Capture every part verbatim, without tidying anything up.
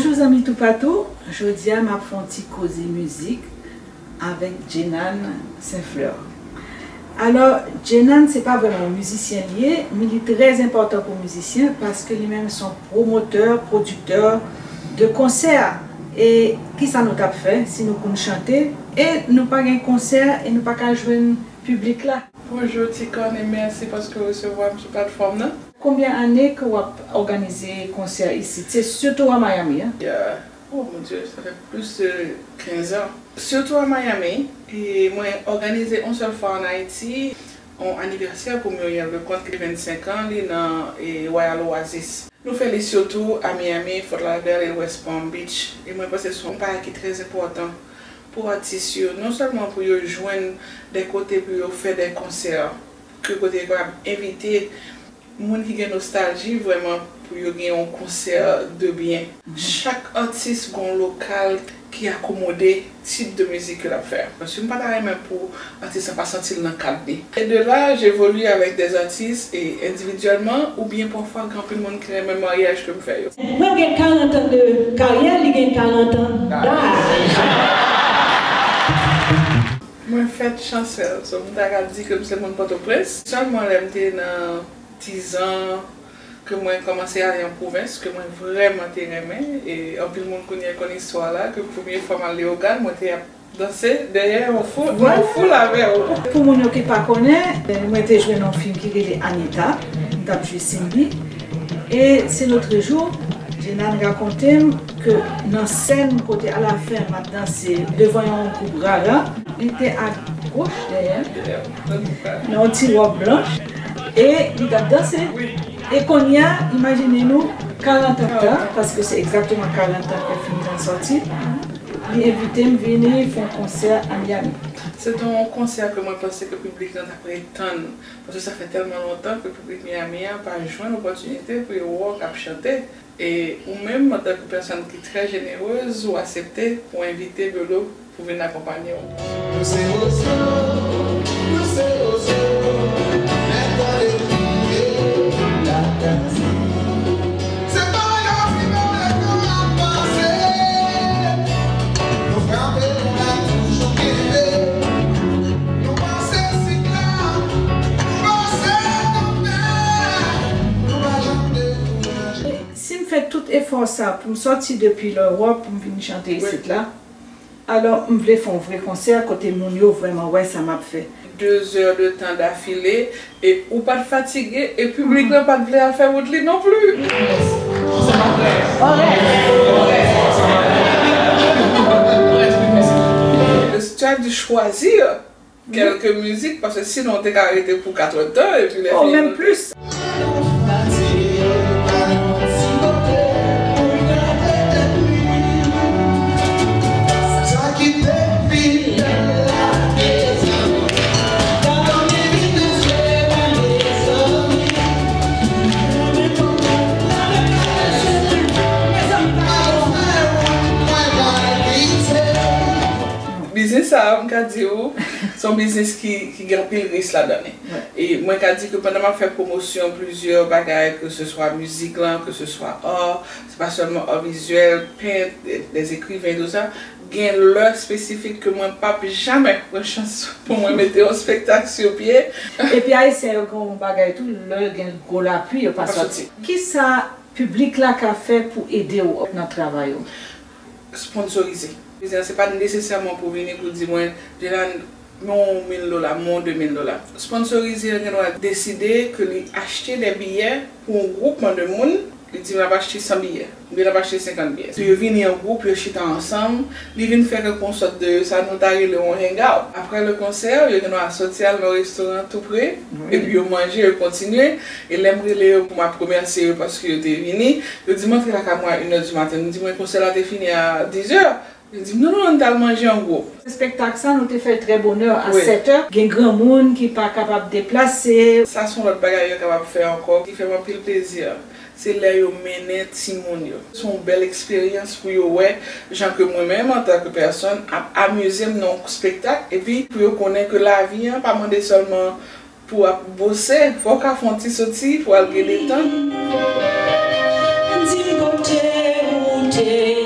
Bonjou zanmi toupatou, jodi a m ap fè yon ti koze mizik avèk Jenan Saint Fleur. Alò, Jenan se pa vrèman yon mizisyen li ye, men li trè enpòtan pou mizisyen paske li menm se yon pwomotè, pwodiktè de konsè. E kisa nou t ap fè si nou konn chante e nou pa gen konsè e nou pa ka jwenn piblik la? Bonjou Ti Kòn e mèsi paske w resevwa m sou platfòm nan. Konbyen ane ke w ap òganize konsè isit? Se sitou a Miami, an? Yeah. Oh mon Dieu, ça fait plus de quinze ans. Surtout à Miami, e mwen òganize yon sèl fwa an Ayiti, yon anivèsè pou Muriel Leconte ki vennsenk an, li nan e, Royal Oasis. Nou fè li sitou a Miami, Fort Lauderdale e West Palm Beach. E mwen panse se yon bagay ki trè enpòtan pou atis yo, non sèlman pou yo jwenn de kote pou yo fè de konsè, ke kote yo kapab envite moun ki gen nostalji vrèman pou yo gen yon konsè de byen. Chak atis gen yon lokal ki akomode tip de mizik ke l ap fè. Si m pa ta renmen pou atis la pa santi l nan kad li. E de la, j'évolue avec des artistes et individuellement, oubyen pafwa gen anpil moun ki renmen maryaj ke m fè yo. Mwen gen karant an de karyè, li gen karant an daj. Mwen fèt Chansèl, so m ta ka di ke m se moun Pòtoprens. Sèlman lè m te nan dizan ke mwen kòmanse ale an pwovens, ke mwen vrèman te renmen. E anpil moun kounye a konn istwa la, ke premye fwa m al Leyogàn, mwen te ap danse dèyè yon foul, yon foul avè yo. Pou moun yo ki pa konnen, mwen te jwe nan yon fim ki rele Anita, m t ap jwe Cindy. E se lotrejou, Jenan rakonte m ke nan sèn kote alafen m ap danse devan yon gwoup rara, li te agoch dèyè m, nan yon ti wòb blanch, e li t ap danse. E kounye a, imajine nou, karant an pita, paske se egzakteman karant an ke fim nan sòti, li envite m vini fè yon konsè a Miami. Se te yon konsè ke mwen panse ke piblik lan t ap ret tann, paske sa fè tèlman lontan ke piblik Miami an pa jwenn opòtinite pou yo wè w k ap chante. E ou menm, antanke pèsòn ki trè jenerez, ou aksepte pou envite Belo pou vin akonpanye w. Nou se Rozo, nou se Rozo, men tande kriye la danse. Se pa yon ti bebe ke w ap pase. Nou frape, nou la toujou kenbe. Nou pase sik la, nou pase kanpe. Nou pa janm dekouraje. Si m fè tout efò sa pou m sòti depi Lewòp pou m vin chante isit la, alò m vle fè yon vrè konsè kote moun yo vrèman wè sa m ap fè. De zè de tan dafile, e ou pa t fatige, e piblik lan pa t vle al fè wout li non pli. Le style de choisir kèlke mizik, paske sinon w te ka rete pou katrè tan, epi lè fini. Oh, menm plis. Biznis sa a, m ka di w, se yon biznis ki, ki gen anpil risk ladan li. E mwen ka di ke pandan m ap fè pwomosyon plizyè bagay, ke se swa mizik lan, ke se swa art, se pa sèlman art vizyèl, pent, des écrivains, tout sa, gen lè espesifik ke mwen p ap jamè pran chans pou mwen mete yon espektak sou pye. Epi Ayisyen yo gen yon bagay tou, lè gen gwo lapli, yo pa sòti. Kisa piblik la ka fè pou ede w nan travay ou? Sponsorize. Se pa nesesèman pou vini pou di mwen, Jenan, men yon mil dola, men yon de mil dola. Sponsorize an gen dwa deside ke li achte de biyè pou yon gwoupman de moun, li di, "M ap achte san biyè, oubyen l ap achte senkant biyè." So, yo vini an gwoup, yo chita ansanm, li vin fè kèk yon sòt de sa nou ta rele yon hangout. Apre le konsè, yo gen dwa sòti al nan yon restoran tou pre, epi yo manje, yo kontinye. E lè m rele yo pou m ap remèsye yo paske yo te vini, yo di m antre lakay mwen a inè di maten. M di, "Mwen, konsè la te fini a dizè." Yo di m, "Non, non, non, n t al manje an gwoup." Espektak sa, nou te fè l trè bonè, a sèt è. Gen granmoun ki pa kapab deplase. Sa se yon lòt bagay yo kapab fè ankò, ki fè m anpil plezi. Se lè yo mennen timoun yo. Se yon bèl eksperyans pou yo wè jan ke mwen menm, antanke pèsòn, ap amize m nan yon espektak, epi pou yo konnen ke lavi an pa mande sèlman pou w ap bose, fò w ka fè yon ti soti pou w al gen detant. Di m kote ou te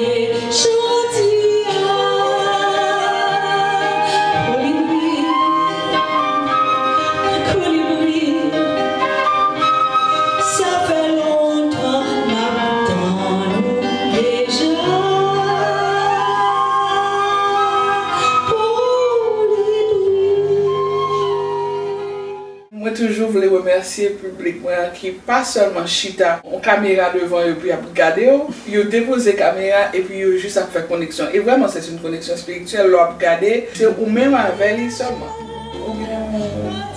Mwen toujou vle remèsye piblik mwen an ki pa sèlman chita yon kamera devan yo epi y ap gade w, yo depoze kamera epi yo jis ap fè koneksyon. E vrèman, c'est une connexion spirituelle, lè w ap gade, se ou menm avè li sèlman. Ou gen yon,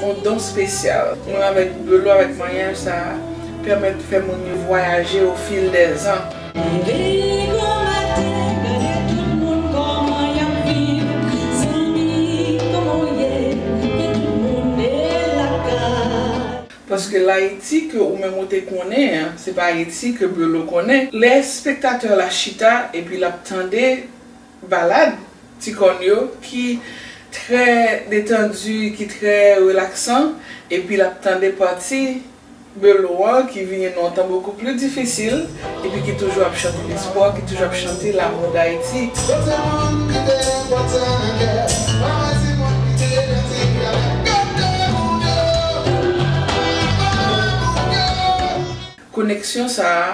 yon don espesyal. Mwen avèk Belo, avèk maryaj sa a, pèmèt fè moun yo vwayaje au fil des ans. Leve granmaten, gade tout moun kòman y ap viv. Zanmi, kòman w ye? Men tout moun e lakay. Paske Layiti ke ou menm ou te konnen an, se pa Ayiti ke Belo konnen. Lè espektatè la chita epi l ap tande balad Ti Kòn yo ki trè detandi, ki trè relaksan, epi l ap tande pati Belo an ki vini nan yon tan bokou pli difisil, epi ki toujou ap chante lespwa, ki toujou ap chante l'amour d'Haïti. Koneksyon sa a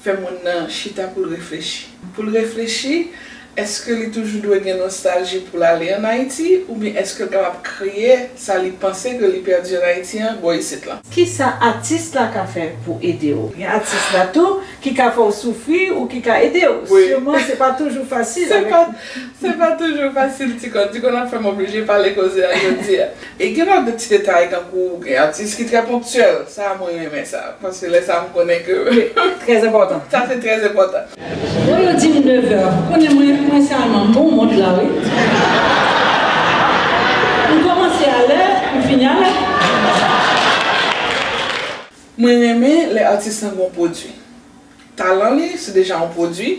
fè moun nan chita pou l reflechi. Pou l reflechi, èske li toujou dwe gen nostalji pou l ale ann Ayiti, oubyen èske l kapab kreye sa li panse ke li pèdi ann Ayiti an bò isit lan? Kisa atis la ka fè pou ede w? Gen atis la tou ki ka fè w soufri ou ki ka ede w. Wi. Sèlman, se pa toujou fasil. Se pa, se pa toujou fasil, Ti Kòn. Ti Kòn ap fè m oblije pale koze a jodi a. E gen lòt de ti detay, tankou gen atis ki trè ponktyèl. Sa, mwen renmen sa. Paske lè sa, m konnen ke... Wi, trè enpòtan. Sa, se trè enpòtan. Bon, yo di m nevè. Konnen mwen, mwen se Alman, m bon mont la, wi. M kòmanse alè, m fini alè. Mwen renmen lè atis lan gen yon pwodui. Talan li, se deja yon pwodui.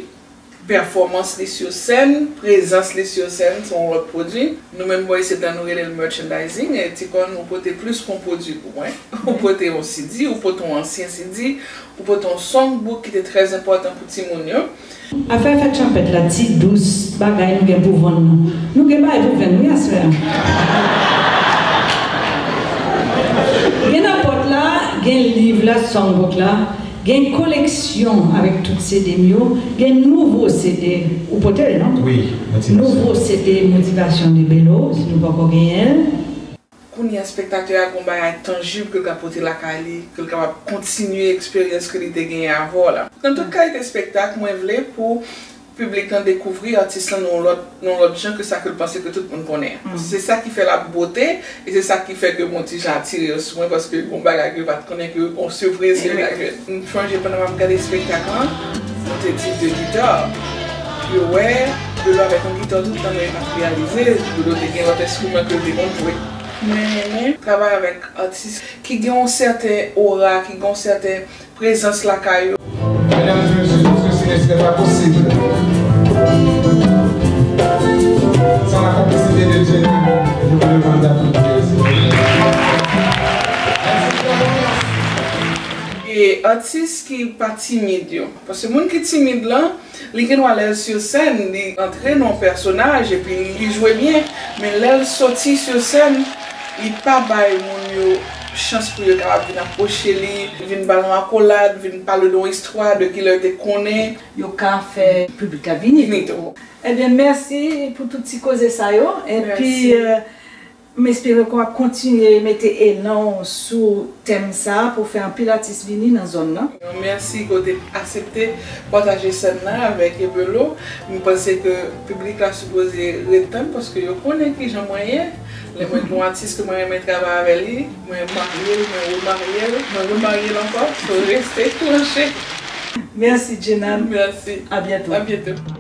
Pèfòmans li sou sèn, prezans li sou sèn, se yon lòt pwodui. Nou menm bò isit la, nou rele l merchandising. E Ti Kòn, ou pote plis ke yon pwodui pou mwen. Ou pote yon C D, ou pote yon ansyen C D, ou pote yon songbook ki te trè enpòtan pou timoun yo. Afè fèt chanpèt la ti dous, bagay nou gen pou vann nan. Nou gen bagay pou vann wi aswè a. Gen nan pòt la, gen liv la, songbook la, gen koleksyon avèk tout C D m yo, gen nouvo C D, ou pote l non? Wi, mwen ti Nouvo C D motivasyon de Belo, si nou poko genyen l. Kounye a, espektatè a gon bagay tanjib ke l ka pote lakay li, ke l kapab kontinye eksperyans ke li te genyen avè w la. Nan tout kalite espektak, mwen vle pou piblik lan dekouvri atis lan nan yon lòt, nan yon lòt jan ke sa ke l panse ke tout moun konnen an. Se sa ki fè l ap bote, e se sa ki fè ke m yon ti jan atire yo sou mwen, paske gon bagay ke yo pa t konnen, ke yon sipriz ke yo ka jwenn. M sonje pandan m ap gade espektak lan, mwen te di de gita. Yo wè Belo avèk yon gita tout tan, men yo pa t reyalize Belo te gen lòt enstriman ke l te konn jwe. Mwen renmen travay avèk atis ki gen yon sèten ora, ki gen yon sèten prezans lakay yo. Mesdames et messieurs, tout ceci ne serait pas possible sans la complicité de Jenny. Je vous demande d'applaudir, s'il vous plaît. Merci, bravo, merci. E atis ki pa timid yo. Paske moun ki timid lan, li gen dwa lè l sou sèn, li antre nan yon pèsonaj epi li jwe byen. Men lè l soti sou sèn, li pa bay moun yo chans pou yo kapab vin apwoche li, vin ba l yon akolad, vin pale de yon istwa, de kilè yo te konnen. Yo ka fè piblik la vini. Vini tou. Ebyen, mèsi pou tout ti koze sa yo. Epi, Mèsi. euh, M espere ke w ap kontinye mete elan w sou tèm sa a pou fè anpil atis vini nan zòn nan. Yon mèsi ke w te aksepte pataje sèn nan avèk Belo. M panse ke piblik la sipoze ret tann paske yo konnen kijan mwen ye. Lè mwen gen yon atis ke mwen renmen travay avè li, mwen marye l, mwen remarye l, mwen remarye l ankò. So, rete branche. Mèsi, Jenal. Mèsi. A byento. A byento.